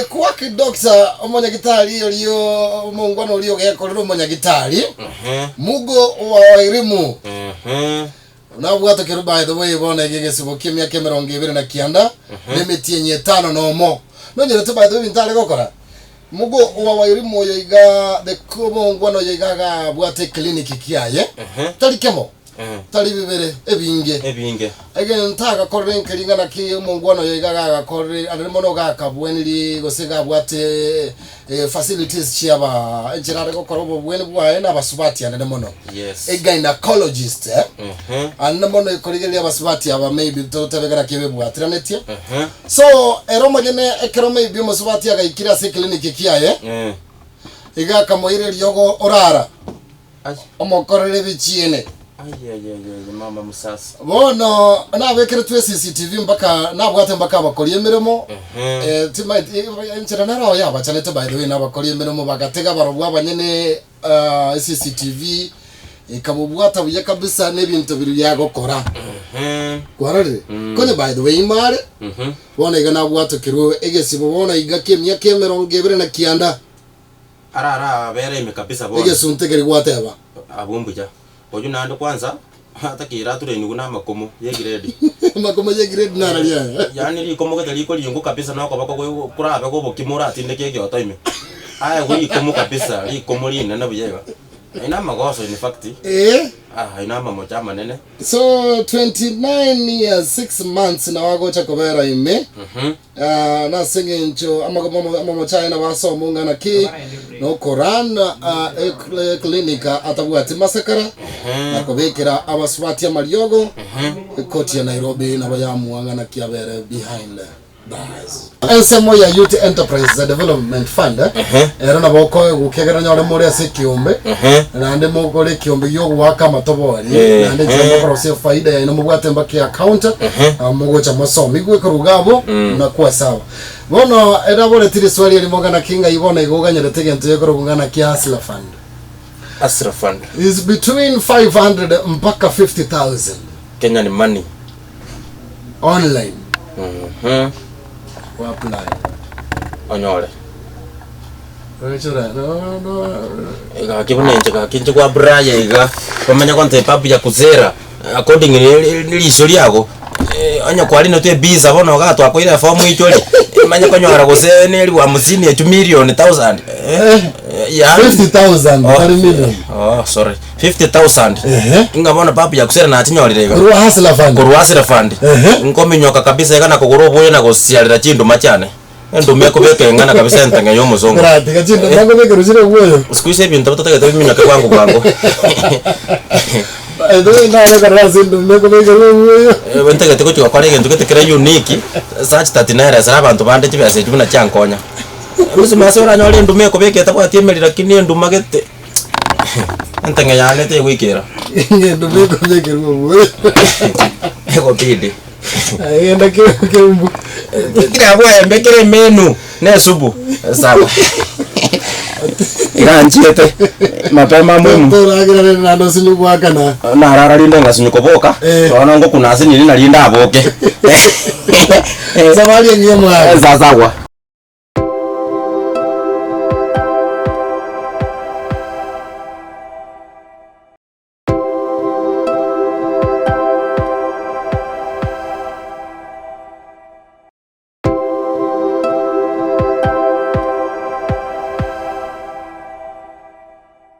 Quack doctor omonyagitari oria omongwana oria ogekorera omonyagitari Mugo wa Wairimu nabwatokerwe by the way bono iga egesibo ki'emiaka emerongo ebere na kianda na emetienyi etano na omo. Nonyerete by the way ebinto are gokora Mugo wa Wairimu oyo iga the omongwana oyo iga agabwate eclinic kiaye tari kemo Tari bibere, ebinge. Ebinge. Egento agakorire nkeri ng'a naki omongwana oyo iga gagakorire arere mono gakabweniri gose gabwate facilities chiaba enchera are gokora obobweni bwaye na abasubati anene mono. Yes. A gynecologist eh. Anene mono ekorigereria abasubati aba maybe totebe ng'a naki ebebwateranetie. So ere omonyene ekero maybe omosubati agaikire ase eclinic kiaye, iga akamoira eriogo orara. Omokorere ebichiene. Bono nabekeretwe CCTV mpaka nabwate mpaka abakori emeremo eh, timaeti enchera nero oyo yabachanete by the way nabakori emeremo bagatega barobwo abanyene ah, CCTV ekabobwata buya kabisa na ebinto biria biagokora kwarorire konye by the way imare bono iga nabwatokerwe egesibo bono iga ki'emiaka emerongo ebere na kianda. Arara abere ime kabisa bono. Egesunte keria gwateba. Abwo mbuya. Oyio naende kwanza atakeire aturenigwe na amakomo ye grade. Amakomo ye grade narari aya. Yaani rikomo gete rikoringwa kabisa na okoboko gwe korabe kwa obokima oratindeke egioto ime. Aegwe rikomo kabisa, rikomo rinene buya iga. Aye na amagoso in fact. Eeh. Ah aye na amamocho amanene. So 29 years 6 months nabo agocha kobera ime. Ah, nase eng'encho amamocho aye nabo ase omong'ana ki nokoran eclinic atabwati masakara na kobekera abasubati amariogo ekoti ya Nairobi nabo yamuang'ana ki abere behind bars. Ensemo ya Youth Enterprise Development Fund ero nabo okoegwa ekiagera onyore more ase ekiombe naende mokore ekiombe giogoaka amatobori naende enchera mokorosia efaida yaino mobwate mpaka eaccount Mogocha mosomigwe korwa iga abwo na kwasaba. Bono eraboreti riswali erimo ng'a naki ng'ai bono igo oganyerete egento gekorokwa ng'a naki Hustler Fund. Hustler Fund. Is between 500 mpaka 50,000. Kenyan money. Online. Mhm. Go apply. Onyore. Rochora no no. Gaki buna inche gaki inche kwa Brian iga, bamanye gontebia babu ya kuzera. According ne riso riago, onye kwarinetwe ebisa bono iga twakoire efomu ichori, emanye konyora gose na elifu hamsini echio million thousand yaani 50,000 Oh, tari million. oh sorry, 50,000 Ehe. ng'a bono babu yakusera nachinyorire iga. Korwa Hustler Fund. Korwa Hustler Fund. Ehe. Nkominyoka kabisa iga na kogora oboyo na gosiarera chinduma chiane. Enduma ekobeka eng'ana kabisa entang'a ya omosongo. Koratiga chinduma nkobekerwa chire obwoyo. Siku hizi ebinto totagete biminyoke bwango bwango. By the way nare korora ase enduma ekobekerwa obwoyo. Eh, ntagete gochia gokora egento gete kere unique, such that naeresera abanto bande chibesa echio buna chiankonya. Emesimasi ase oranyore enduma ekobeka etabwati emeri lakini enduma gete entang'a yane tegoikera. Enduma ekobekerwa obwoyo. Egobidi. Genda keumbu. Kira bwembe kere emenu na esubu sawa. Iga nchiete mapema muhimu. Toragera rende naende osinye goakana. Narara rinde ngasinywa koboka, Eh. bono ngokuna ase nini nari ndaboke. Safari engiya mwana. Sasagwa.